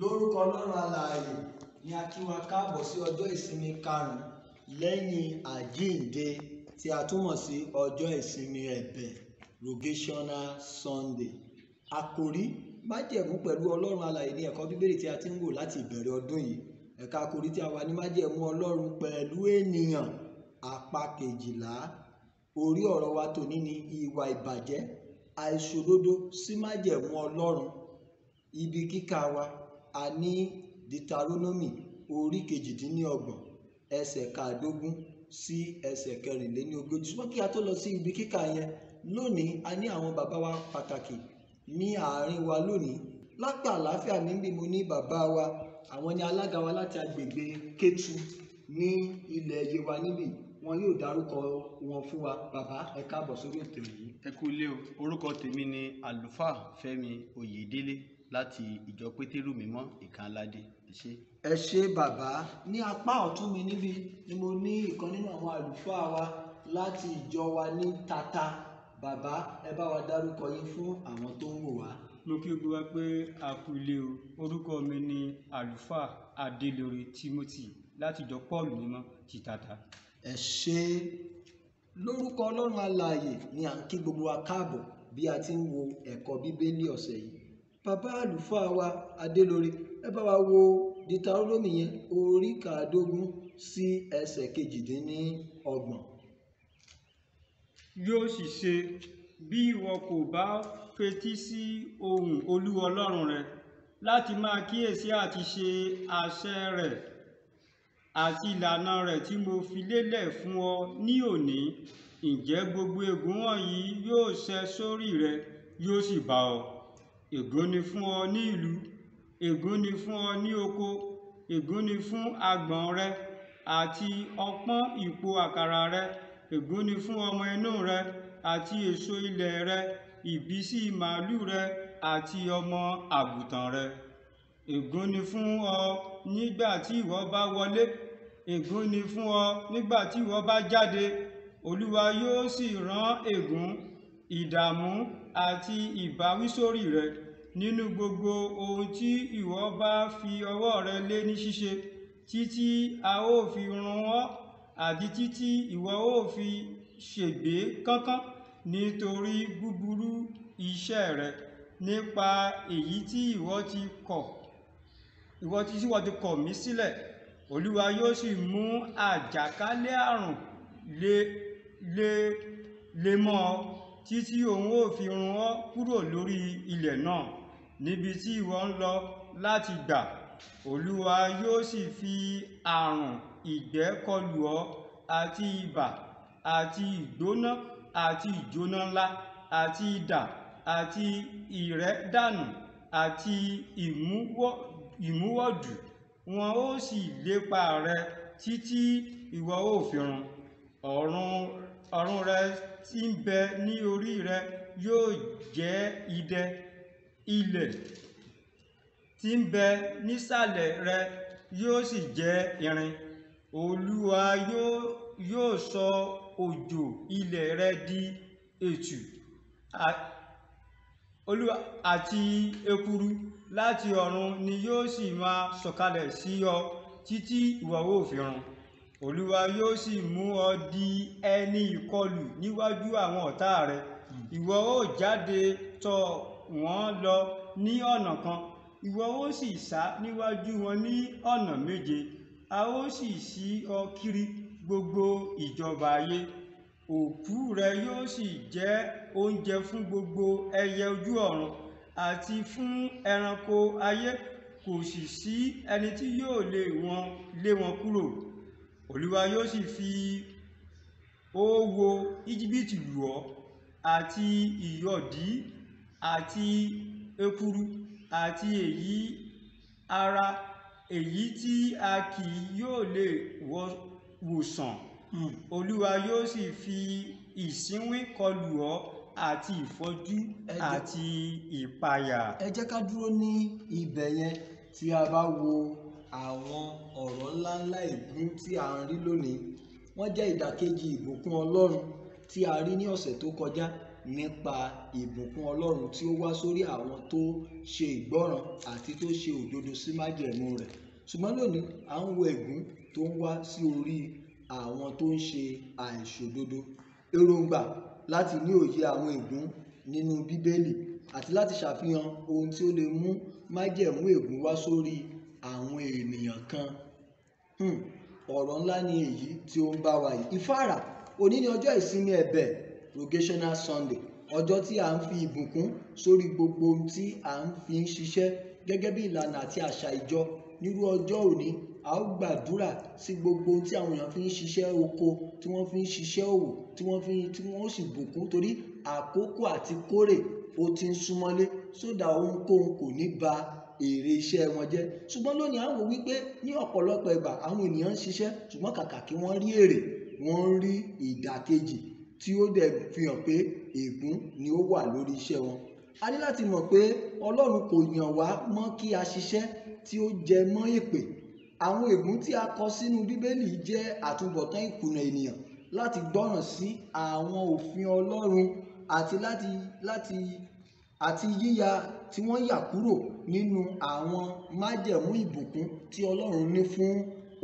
Lórúkọ Ọlọ́run alààyè ni a kí wa káàbọ̀ sí ọjọ́ ìsinmi karùn-ún lẹ́yìn àjíǹde tí a túmọ̀ sí ọjọ́ ìsinmi ẹ̀bẹ̀, Rogational Sunday. Àkòrí májẹ̀mú pẹ̀lú Ọlọ́run alààyè ní ẹ̀kọ́ Bíbélì tí a ti ń wò láti ìbẹ̀rẹ̀ ọdún yìí. Ẹ̀ka àkòrí tí a wà ní májẹ̀mú Ọlọ́run pẹ̀lú ènìyàn, apá 12. Orí ọ̀rọ̀ wa tòní ni ìwà ìbàjẹ́, àìṣòdodo sí májẹ̀mú Ọlọ́run. Ibi kíkà wa a ní Deuteronomy orí 28 ẹsẹ̀ 15 sí ẹsẹ̀ 44. Ṣùgbọ́n kí a tó lọ sí ibi kíkà yẹn lónìí, a ní àwọn bàbá wa pàtàkì ní àárín wa lónìí. Lápá àlàáfíà mi bí mo ní bàbá wa, àwọn ni alága wa láti agbègbè Kétu ní ilẹ̀ Yewa níbí. Wọn yóò dárúkọ wọn fún wa. Bàbá, ẹ káàbọ̀ sórí ètò yìí. Ẹ kú ilé o. Orúkọ tèmi ni Àlùfáà Fẹ́mi Oyèdélé láti ìjọ Pétérù Mímọ́ Ìkànládé. Ẹ ṣé. Ẹ ṣé bàbá. Ní apá ọ̀tún mi níbí ni mo ní ìkan nínú àwọn àlùfáà wa láti ìjọ wa ní Tata. Bàbá, ẹ bá wa dárúkọ yín fún àwọn tó ń wò wá. Mo kí gbogbo wa pé a kú ilé o. Orúkọ mi ni Àlùfáà Adélórí Timothy láti ìjọ Pọ́ọ̀lù Mímọ́ ti Tata. Ẹ ṣé. Lórúkọ Ọlọ́run alààyè ni à ń kí gbogbo wa káàbọ̀ bí a ti ń wo ẹ̀kọ́ Bíbélì ọ̀sẹ̀ yìí. Bàbá àlùfáà wa Adélórí, ẹ bá wa wo Deuteronomy yẹn orí 15 sí ẹsẹ̀ 28. Yóò sì ṣe bí ìwọ kò bá fetí sí ohùn Olúwa Ọlọ́run rẹ láti máa kíyèsí àti ṣe àṣẹ rẹ̀ àti ìlànà rẹ̀ tí mo fi lélẹ̀ fún ọ ní òní, ǹjẹ́ gbogbo ègún wọ̀nyí yóò ṣẹ sórí rẹ, yóò sì bá ọ. Ègún ni fún ọ ní ìlú, ègún ni fún ọ ní oko, ègún ni fún agbọ̀n rẹ àti ọpọ́n ìpò àkàrà rẹ, ègún ni fún ọmọ inú rẹ àti èso ilẹ̀ rẹ, ìbísí màlúù rẹ àti ọmọ àgùntàn rẹ. Ègún ni fún ọ nígbà tí ìwọ bá wọlé, ègún ni fún ọ nígbà tí ìwọ bá jáde. Olúwa yóò sì rán ègún, ìdààmú àti ìbáwí sórí rẹ nínú gbogbo ohun tí ìwọ bá fi ọwọ́ rẹ lé ní ṣíṣe, títí a ó fi run ọ́ àti títí ìwọ ó fi ṣègbé kánkán nítorí búburú iṣẹ́ rẹ, nípa èyí tí ìwọ ti kọ̀ mí sílẹ̀. Olúwa yóò sì mú àjàkálẹ̀ àrùn lé mọ́ ọ títí òun ó fi run ọ́ kúrò lórí ilẹ̀ náà níbi tí ìwọ ń lọ láti gbà. Olúwa yóò sì fi àrùn ìgbẹ́ kọlù ọ́ àti ibà àti ìgbóná àti ìjóná ńlá àti idà àti ìrẹ́dànù àti ìmúwọ̀dù. Wọn ó sì lépa rẹ títí ìwọ ó fi run. Ọ̀run rẹ tí ń bẹ ní orí rẹ yóò jẹ́ idẹ, ilẹ̀ tí ń bẹ nísàlẹ̀ rẹ yóò sì jẹ́ irin. Olúwa yóò sọ òjò ilẹ̀ rẹ di ètù àti ekuru láti ọ̀run ni yóò sì máa sọ̀kalẹ̀ sí ọ títí ìwọ ó fi run. Olúwa yóò sì mú ọ di ẹni ìkọlù níwájú àwọn ọ̀tá rẹ. Ìwọ ó jáde tọ̀ wọ́n lọ ní ọ̀nà kan, ìwọ ó sì sá níwájú wọn ní ọ̀nà méje. A ó sì ṣí ọ kiri gbogbo ìjọba ayé. Òkú rẹ yóò sì jẹ́ oúnjẹ fún gbogbo ẹyẹ ojú ọ̀run àti fún ẹranko ayé, kò sì sí ẹni tí yóò lé wọn kúrò. Olúwa yóò sì fi oówo Íjíbítì lù ọ́ àti ìyọ̀dí àti ekuru àti èyí ara èyí tí a kì yóò lè wòsàn. Olúwa yóò sì fi ìsínwín kọlù ọ́ àti ìfọ́jú àti ìpayà. Ẹ jẹ́ ká dúró ní ibẹ̀ yẹn. Tí a bá wo àwọn ọ̀rọ̀ ńláńlá ègún tí à ń rí lónìí, wọ́n jẹ́ ìdàkejì ìbùkún Ọlọ́run tí a rí ní ọ̀sẹ̀ tó kọjá. nípa ìbùkún Ọlọ́run tí ó wá sórí àwọn tó ṣe ìgbọ́ràn àti tó ṣe òdodo sí májẹ̀mú rẹ̀. Ṣùgbọ́n lónìí à ń wo ègún tó ń wá sí orí àwọn tó ń ṣe àìṣòdodo. Èròǹgbà láti ní òye àwọn ègún nínú Bíbélì àti láti ṣàfihàn ohun tí ó lè mú májẹ̀mú ègún wá sórí àwọn ènìyàn kan. Ọ̀rọ̀ ńlá ni èyí tí ó ń bá wa yìí. Ìfáàrà, òní ni ọjọ́ ìsinmi ẹ̀bẹ̀, Rogational Sunday, ọjọ́ tí à ń fi ìbùkún sórí gbogbo ohun tí à ń fi ń ṣiṣẹ́ gẹ́gẹ́ bí ìlànà àti àṣà ìjọ. Nírú ọjọ́ òní, a ó gbàdúrà sí gbogbo ohun tí àwọn èèyàn fi ń ṣiṣẹ́ oko, tí wọ́n fi ń ṣiṣẹ́ òwò, tí wọ́n sì bùkún, torí àkókò àti kórè ó ti ń súnmọ́lé, sódà ohunkóhun kò ní ba èrè iṣẹ́ wọn jẹ́. Ṣùgbọ́n lónìí à ń wò wípé ní ọ̀pọ̀lọpọ̀ ìgbà àwọn ènìyàn ń ṣiṣẹ́, ṣùgbọ́n kàkà kí wọ́n rí èrè, wọ́n ń rí ìdàkejì tí ó dẹ̀ fi hàn pé ègún ni ó wà lórí iṣẹ́ wọn. A ní láti mọ̀ pé Ọlọ́run kò yàn wá mọ́ kí a ṣiṣẹ́ tí ó jẹ mọ́ èpè. Àwọn ègún tí a kọ sínú Bíbélì jẹ́ àtúbọ̀tán ìkùnà ènìyàn láti gbọ́ràn sí àwọn òfin Ọlọ́run àti àti yíya tí wọ́n yà kúrò nínú àwọn májẹ̀mú ìbùkún tí Ọlọ́run ní fún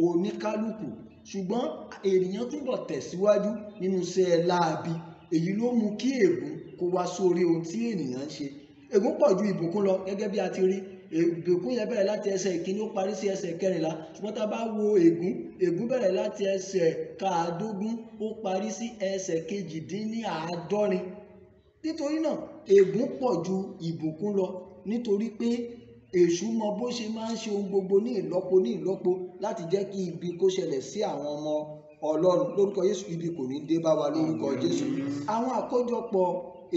oníkálukú. Ṣùgbọ́n ènìyàn túbọ̀ tẹ̀síwájú nínú iṣẹ́ láabi. Èyí ló mú kí ègún kó wá sórí ohun tí ènìyàn ń ṣe. Ègún pọ̀ ju ìbùkún lọ gẹ́gẹ́ bí a ti rí. Ìbùkún yẹn bẹ̀rẹ̀ láti ẹsẹ̀ ìkíní ó parí sí ẹsẹ̀ kẹrìnlá. Ṣùgbọ́n tá a bá wo ègún, ègún bẹ̀rẹ̀ láti ẹsẹ̀ kàádógún ó parí sí ẹsẹ̀ 78. Nítorí náà ègún pọ̀ ju ìbùkún lọ, nítorí pé èṣù mọ bó ṣe máa ń ṣe ohun gbogbo ní ìlọ́po ní ìlọ́po láti jẹ́ kí ibi kó ṣẹlẹ̀ sí àwọn ọmọ Ọlọ́run. Lórúkọ Jésù, ibi kò ní dé bá wa lórúkọ Jésù. Àwọn àkójọpọ̀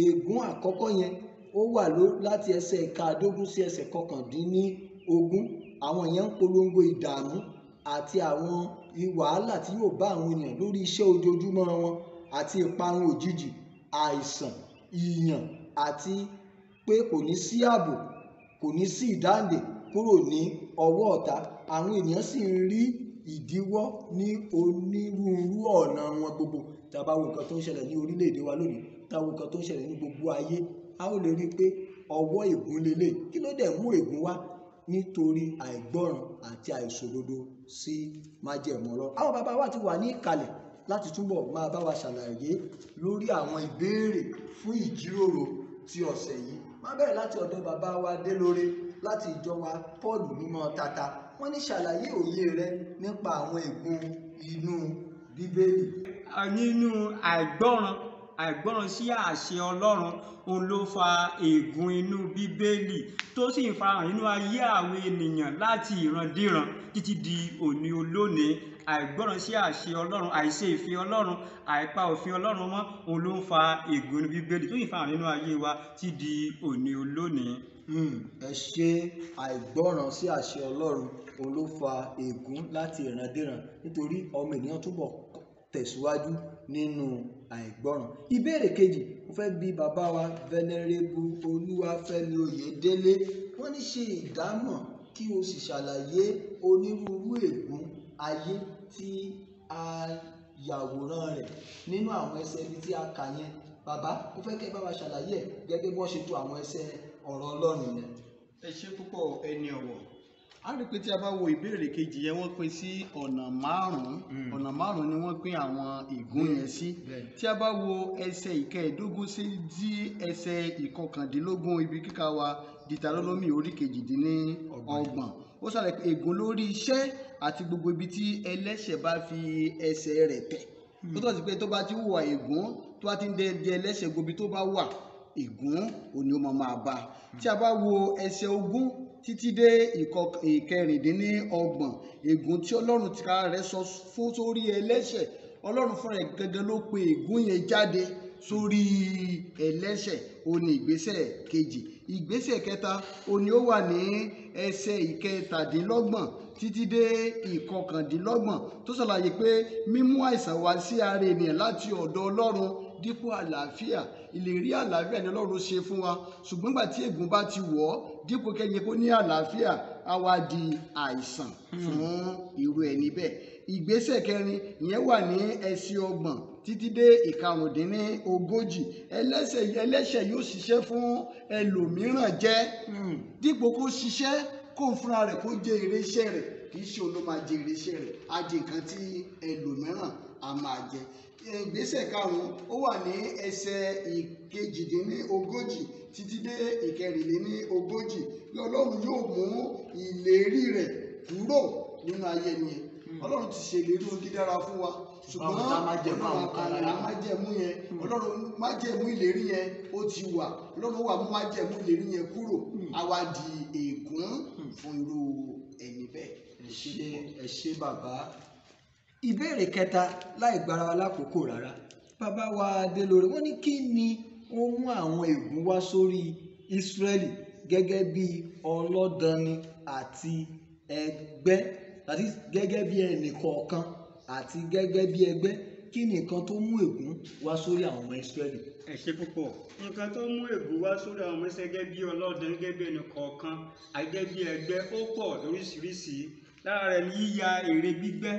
ègún àkọ́kọ́ yẹn ó wà láti ẹsẹ̀ 15 sí ẹsẹ̀ 19. Àwọn yẹn ń polongo ìdààmú àti àwọn wàhálà tí yóò bá àwọn ènìyàn lórí iṣẹ́ ojoojúmọ́ wọn àti ìparun òjijì, àìsàn, ìyàn, àti pé kò ní sí ààbò, kò ní sí ìdáǹdè kúrò ní ọwọ́ ọ̀tá. Àwọn ènìyàn sì ń rí ìdíwọ́ ní onírúurú ọ̀nà wọn gbogbo. Tá a bá wo nǹkan tó ń ṣẹlẹ̀ ní orílẹ̀-èdè wa lónìí, tá a wo nǹkan tó ń ṣẹlẹ̀ ní gbogbo ayé, a ó lè rí i pé ọwọ́ ègún lélẹ̀. Kí ló dẹ̀ mú ègún wá? Nítorí àìgbọ́ràn àti àìṣòdodo sí májẹ̀mú Ọlọ́run. Àwọn bàbá wa ti wà ní ìkàlẹ̀ láti túbọ̀ máa bá wa ṣàlàyé lórí àwọn ìbéèrè fún ìjíròrò ti ọ̀sẹ̀ yìí. Má bẹ̀rẹ̀ láti ọ̀dọ̀ bàbá wa Délóre láti ìjọ wa Paul Mímọ́ Tata. Wọ́n ní ṣàlàyé òye rẹ nípa àwọn ègún inú Bíbélì. Nínú àìgbọ́ràn sí àṣẹ Ọlọ́run, òun ló fa ègún inú Bíbélì tó sì ń farahàn nínú ayé àwọn ènìyàn láti ìrandíran títí di òní olónìí. Àìgbọ́ràn sí àṣẹ Ọlọ́run, àìṣe ìfẹ́ Ọlọ́run, àìpa òfin Ọlọ́run mọ́, òun ló ń fa ègún inú Bíbélì tó sì ń farahàn nínú ayé wa títí di òní olónìí. Ẹ ṣe, àìgbọ́ràn sí àṣẹ Ọlọ́run òun ló fa ègún láti ìrandíran, nítorí ọmọ ènìyàn túbọ̀ tẹ̀síwájú nínú àìgbọ́ràn. Ìbéèrè kejì, mo fẹ́ bi bàbá wa Venerable Olúwafẹ́mi Oyèdélé. Wọ́n ní ṣe ìdámọ̀ kí o sì ṣàlàyé onírúurú ègún ayé tí a yàwòrán rẹ̀ nínú àwọn ẹsẹ̀ ibi tí a kà yẹn. Bàbá, mo fẹ́ kẹ́ bá wa ṣàlàyé ẹ̀ gẹ́gẹ́ bí wọ́n ṣe tò àwọn ẹsẹ̀ ọ̀rọ̀ Ọlọ́run yẹn. Ẹ ṣé púpọ̀ ẹni ọ̀wọ̀. A rí pé tí a bá wo ìbéèrè kejì yẹn, wọ́n pín sí ọ̀nà márùn-ún. Ọ̀nà márùn-ún ni wọ́n pín àwọn ègún yẹn sí. Tí a bá wo ẹsẹ̀ 15 sí dí ẹsẹ̀ 19 ibi kíkà wa Deuteronomy orí 28, ó ṣàlàyé pé ègún lórí iṣẹ́ àti gbogbo ibi tí ẹlẹ́ṣẹ̀ bá fi ẹsẹ̀ rẹ̀ tẹ̀. Ó tọ́ sí pé tó bá ti hùwà ègún, tó bá ti ń dẹ ẹlẹ́ṣẹ̀ gbogbo ibi tó bá wà, ègún òní ó máa bá. Tí a bá wo ẹsẹ̀ 20 títí dé 26, ègún tí Ọlọ́run tìkára rẹ̀ sọ fún sórí ẹlẹ́ṣẹ̀, Ọlọ́run fúnra rẹ̀ gẹ́gẹ́ ló pe ègún yẹn jáde sórí ẹlẹ́ṣẹ̀. Ó ní ìgbésẹ̀ kejì. Ìgbésẹ̀ kẹta ó ní ó wà ní ẹsẹ̀ 27 títí dé 29, tó ṣàlàyé pé mímú àìsàn wá sí ara ènìyàn láti ọ̀dọ̀ Ọlọ́run dípò àlàáfíà. Ìlérí àlàáfíà ni Ọlọ́run ṣe fún wa, ṣùgbọ́n ìgbà tí ègún bá ti wọ̀ ọ́, dípò kẹ́yìn kó ní àlàáfíà, á wá di àìsàn fún irú ẹni bẹ́ẹ̀. Ìgbésẹ̀ kẹrin ìyẹn wà ní ẹsẹ̀ 30 títí dé 35. Ẹlẹ́ṣẹ̀ yóò ṣiṣẹ́ fún ẹlòmíràn jẹ, dípò kó ṣiṣẹ́ kó ń fúnra rẹ̀ kó jẹ èrè iṣẹ́ rẹ̀, kì í ṣe òun ló máa jẹ èrè iṣẹ́ rẹ̀, á jẹ nǹkan tí ẹlòmíràn á máa jẹ. Ìgbésẹ̀ karùn-ún ó wà ní ẹsẹ̀ 38 títí dé 44, bí Ọlọ́run yóò mú ìlérí rẹ̀ kúrò nínú ayé ẹni yẹn. Ọlọ́run ti ṣèlérí ohun dídára fún wa, ṣùgbọ́n májẹ̀mú yẹn, Ọlọ́run májẹ̀mú ìlérí yẹn ó ti wà, Ọlọ́run wà mú májẹ̀mú ìlérí yẹn kúrò, á wá di ègún fún irú ẹni bẹ́ẹ̀. Ẹ ṣé bàbá. Ìbéèrè kẹta láì gbára wa lákòókò rárá, bàbá wa Adélórí, wọ́n ní kí ni ó mú àwọn ègún wá sórí Ísírẹ́lì gẹ́gẹ́ bí ọlọ́danni àti ẹgbẹ́, àti gẹ́gẹ́ bí ẹnì kọ̀ọ̀kan àti gẹ́gẹ́ bí ẹgbẹ́? Kí ni nǹkan tó mú ègún wá sórí àwọn ọmọ Ísírẹ́lì? Ẹ ṣé púpọ̀. Nǹkan tó mú ègún wá sórí àwọn ọmọ Ísírẹ́lì gẹ́gẹ́ bí ọlọ́dan, gẹ́gẹ́ bí ẹnì kọ̀ọ̀kan àti gẹ́gẹ́ bí ẹgbẹ́ ó pọ̀ lóríṣiríṣi. Lára rẹ̀ ni yíya ère gbígbẹ́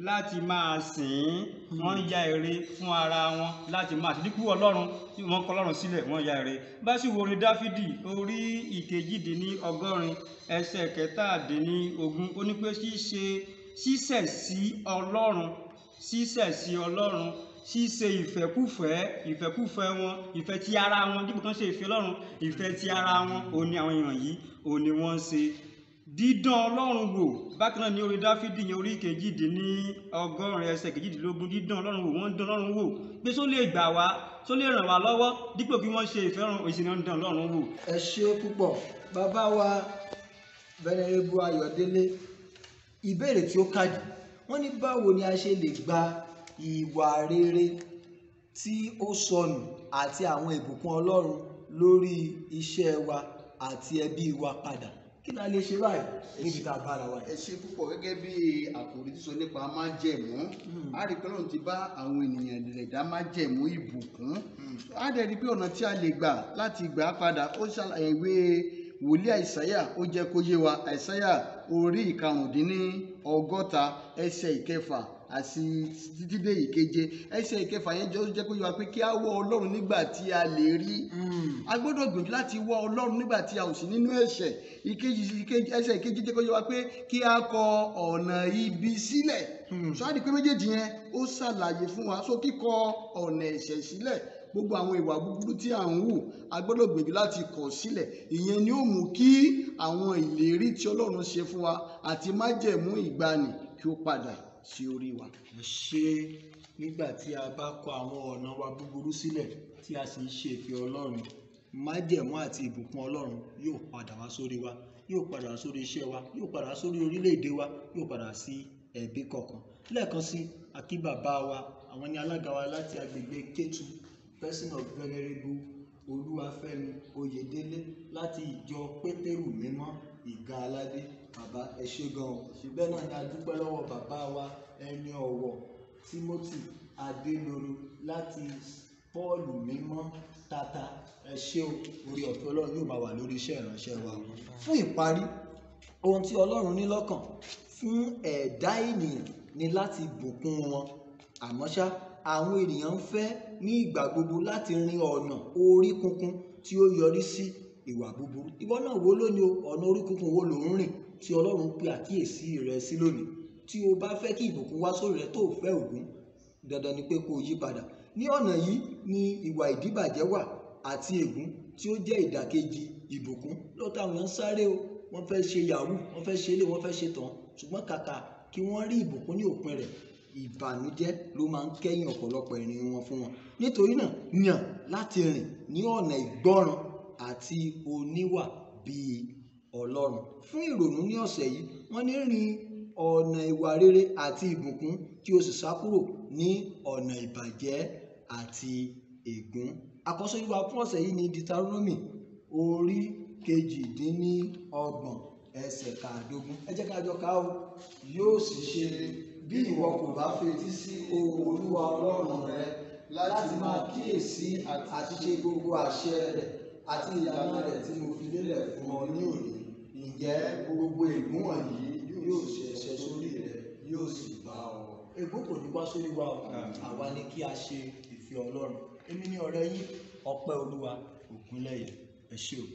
láti máa sìn ín. Wọ́n ya ère fún ara wọn láti máa sìn dípò Ọlọ́run tí wọ́n kọ̀ Ọlọ́run sílẹ̀, wọ́n ya ère. Bá sì wo orin Dáfídì orí 198 ẹsẹ̀ 17, ó ní pé ṣíṣẹ̀ sí Ọlọ́run, ṣíṣẹ̀ sí Ọlọ́run, ṣíṣe ìfẹ́kúfẹ́ wọn, ìfẹ́ ti ara wọn, dípò kan ṣe ìfẹ́ Ọlọ́run, ìfẹ́ ti ara wọn, òun ni àwọn èèyàn yìí, òun ni wọ́n ń ṣe. Dídán Ọlọ́run wò bákan náà ní orí Dáfídì yẹn orí 198 ẹsẹ̀ 18, dídán Ọlọ́run wò, wọ́n ń dán Ọlọ́run wò pé só lè gbà wá, só lè ràn wá lọ́wọ́, dípò kí wọ́n ṣe ìfẹ́ Ọlọ́run, ìṣe ni wọ́n ń dán Ọlọ́run wò. Ẹ ṣé púpọ̀ bàbá wa Venerable Ayọ̀délé. Ìbéèrè tí ó kàdí, wọ́n ní báwo ni a ṣe lè gba ìwà rere tí ó sọnù àti àwọn ìbùkún Ọlọ́run lórí iṣẹ́ wa àti ẹbí wa padà? Kí la lè ṣe báyìí níbi tá a bára wa yìí? Ẹ ṣé púpọ̀. Gẹ́gẹ́ bí àkòrí sísọ nípa májẹ̀mú, a rí pé Ọlọ́run ti bá àwọn ènìyàn rẹ̀ dá májẹ̀mú ìbùkún. A dẹ̀ rí pé ọ̀nà tí a lè gbà láti gbà á padà, ó ṣàlàyé ìwé wòlíì Àìsáyà, ó jẹ́ kó yé wa. Àìsáyà orí 65 ẹsẹ̀ 6 àti títí dé 7. Ẹsẹ̀ 6 yẹn jẹ́ kó yé wa pé kí a wá Ọlọ́run nígbà tí a lè rí. A gbọ́dọ̀ gbìyànjú láti wá Ọlọ́run nígbà tí a ò sí nínú ẹ̀ṣẹ̀. Ẹsẹ̀ 7 jẹ́ kó yé wa pé kí a kọ ọ̀nà ibi sílẹ̀. Sọ á di pé méjèèjì yẹn ó ṣàlàyé fún wa. So kíkọ ọ̀nà ẹ̀ṣẹ̀ sílẹ̀, gbogbo àwọn ìwà búburú tí à ń hù, a gbọ́dọ̀ gbìyànjú láti kọ̀ sílẹ̀. Ìyẹn ni ó mú kí àwọn ìlérí tí Ọlọ́run ṣe fún wa àti májẹ̀mú ìgbàanì kí ó padà sí orí wa. Ẹ ṣé. Nígbà tí a bá kọ àwọn ọ̀nà wa búburú sílẹ̀ tí a sì ń ṣe ìfẹ́ Ọlọ́run, májẹ̀mú àti ìbùkún Ọlọ́run yóò padà wá sórí wa, yóò padà wá sórí iṣẹ́ wa, yóò padà wá sórí orílẹ̀-èdè wa, yóò padà sí ẹbí kọ̀ọ̀kan. Lẹ́ẹ̀kan sí, a kí bàbá wa, àwọn ní alága wa láti agbègbè Kétu, Person of Venerable Olúwafẹ́mi Oyèdélé láti ìjọ Pétérù Mímọ́ Ìgá Aládé. Bàbá ẹ ṣé gan-an. Bẹ́ẹ̀ náà ni a dúpẹ́ lọ́wọ́ bàbá wa ẹni ọ̀wọ̀ Timothy Adéloro láti Pọ́ọ̀lù Mímọ́ Tata. Ẹ ṣé o, orí ọ̀fẹ́ Ọlọ́run yóò máa wà lórí iṣẹ́ ìránṣẹ́ wa. Fún ìparí, ohun tí Ọlọ́run ní lọ́kàn fún ẹ̀dá ènìyàn ni láti bùkún wọn. Àmọ́ ṣá, àwọn ènìyàn ń fẹ́ ní ìgbà gbogbo láti rin ọ̀nà orí kunkun tí ó yọrí sí ìwà búburú. Ìwọ náà wo lónìí o, ọ̀nà orí kunkun wo lò ń rìn tí Ọlọ́run pe àkíyèsí rẹ sí lónìí? Tí o bá fẹ́ kí ìbùkún wá sórí rẹ tó o fẹ́ ògún, dandan ni pé kó o yí padà. Ní ọ̀nà yìí ni ìwà ìdíbàjẹ́ wà àti ègún tí ó jẹ́ ìdàkejì ìbùkún. Lóòótọ́ àwọn èèyàn ń sáré o, wọ́n fẹ́ ṣe yahoo, wọ́n fẹ́ ṣe ilé, wọ́n fẹ́ ṣe tán, ṣùgbọ́n kàkà kí wọ́n rí ìbùkún ní òpin rẹ̀, ìbànújẹ́ ló máa ń kẹ́yìn ọ̀pọ̀lọpọ̀ ìrìn wọn fún wọn. Nítorí náà, yàn láti rìn ní ọ̀nà ìgbọ́ràn àti oníwà bíi Ọlọ́run. Fún ìrònú ní ọ̀sẹ̀ yìí, wọ́n ní rin ọ̀nà ìwà rere àti ìbùkún kí o sì sá kúrò ní ọ̀nà ìbàjẹ́ àti ègún. Àkọ́sórí wa fún ọ̀sẹ̀ yìí ni Deuteronomy orí 28 ẹsẹ̀ 15. Ẹ jẹ́ ká jọ kà ó. Yóò sì ṣe bí ìwọ kò bá fetí sí ohùn Olúwa Ọlọ́run rẹ láti máa kíyèsí àti ṣe gbogbo àṣẹ rẹ̀ àti ìlànà rẹ̀ tí mo fi lélẹ̀ fún ọ ní òní, ǹjẹ́ gbogbo ègún ègún wọ̀nyí yóò ṣẹ̀ṣẹ̀ sórí rẹ, yóò sì bá ọ. Ègún kò ní wá sórí wa o. Àwa ni kí a ṣe ìfẹ́ Ọlọ́run. Èmi ní ọ̀rẹ́ yín, Ọpẹ́ Olúwa Ògúnlẹ̀yẹ. Ẹ ṣé o.